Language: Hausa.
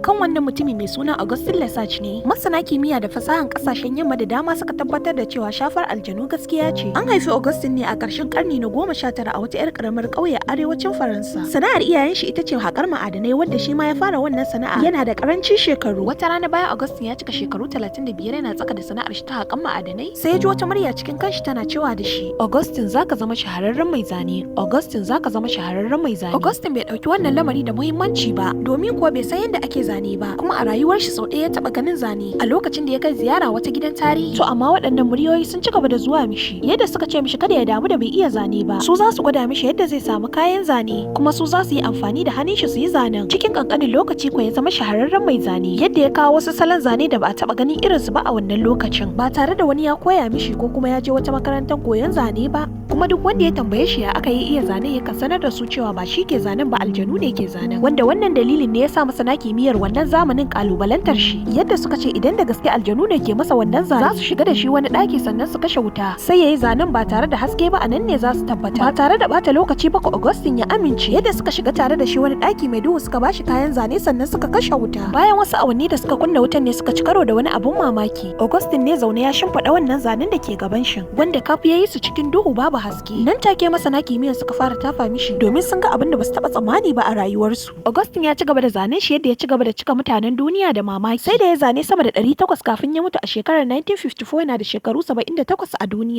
Akan wannan mutumi mai suna Augustin Lesage ne. Masana kimiyya da fasahan kasashen yamma da dama suka tabbatar da cewa shafar aljanu gaskiya ce. An haifi Augustin ne a ƙarshen karni na 19 a wata 'yar ƙaramar ƙauye a arewacin Faransa. Sana'ar iyayen shi ita ce haƙar ma'adanai, wanda shi ma ya fara wannan sana'a yana da ƙarancin shekaru. Wata rana, bayan Augustin ya cika shekaru 35, yana tsaka da sana'ar shi ta haƙan ma'adanai, sai ya ji wata murya cikin kanshi tana cewa da shi, "Augustin, zaka zama shahararren mai zane. Augustin, zaka zama shahararren mai zane." Augustin bai ɗauki wannan lamari da muhimmanci ba, domin kuwa bai san yadda ake zane ba, kuma a rayuwar shi sau ɗaya ya taɓa ganin zane, a lokacin da ya kai ziyara wata gidan tarihi. To amma waɗannan muryoyi sun ci gaba da zuwa mishi, yadda suka ce mishi kada ya damu da bai iya zane ba, su za su gwada mishi yadda zai samu kayan zane, kuma su za su yi amfani da hannun shi su yi zanen. Cikin kankanin lokaci ko ya zama shahararren mai zane, yadda ya kawo wasu salon zane da ba a taɓa ganin irinsu ba a wannan lokacin, ba tare da wani ya koya mishi ko kuma ya je wata makarantar koyon zane ba. Kuma duk wanda ya tambaye shi ya aka yi iya zane, yakan sanar da su cewa ba shi ke zanen ba, aljanu ne ke zanen. Wanda wannan dalilin ne ya sa masana kimiyyar wannan zamanin kalubalantar shi, yadda suka ce idan da gaske aljanu ne ke masa wannan zane, za su shiga da shi wani ɗaki sannan su kashe wuta, sai ya yi zanen ba tare da haske ba, a nan ne za su tabbata. Ba tare da bata lokaci ba ko Augustin ya amince, yadda suka shiga tare da shi wani ɗaki mai duhu, suka bashi kayan zane, sannan suka kashe wuta. Bayan wasu awanni da suka kunna wutan ne suka ci karo da wani abun mamaki. Augustin ne zaune ya shimfiɗa wannan zanen da ke gaban shi, wanda kaf ya yi su cikin duhu babu haske. Nan take masana kimiyyar suka fara tafa mishi, domin sun ga abin da basu taɓa tsammani ba a rayuwarsu. Augustin ya ci gaba da zanen shi, yadda ya ci gaba da cika mutanen duniya da mamaki, sai da ya zane sama da 800 kafin ya mutu a shekarar 1954, yana da shekaru 78 a duniya.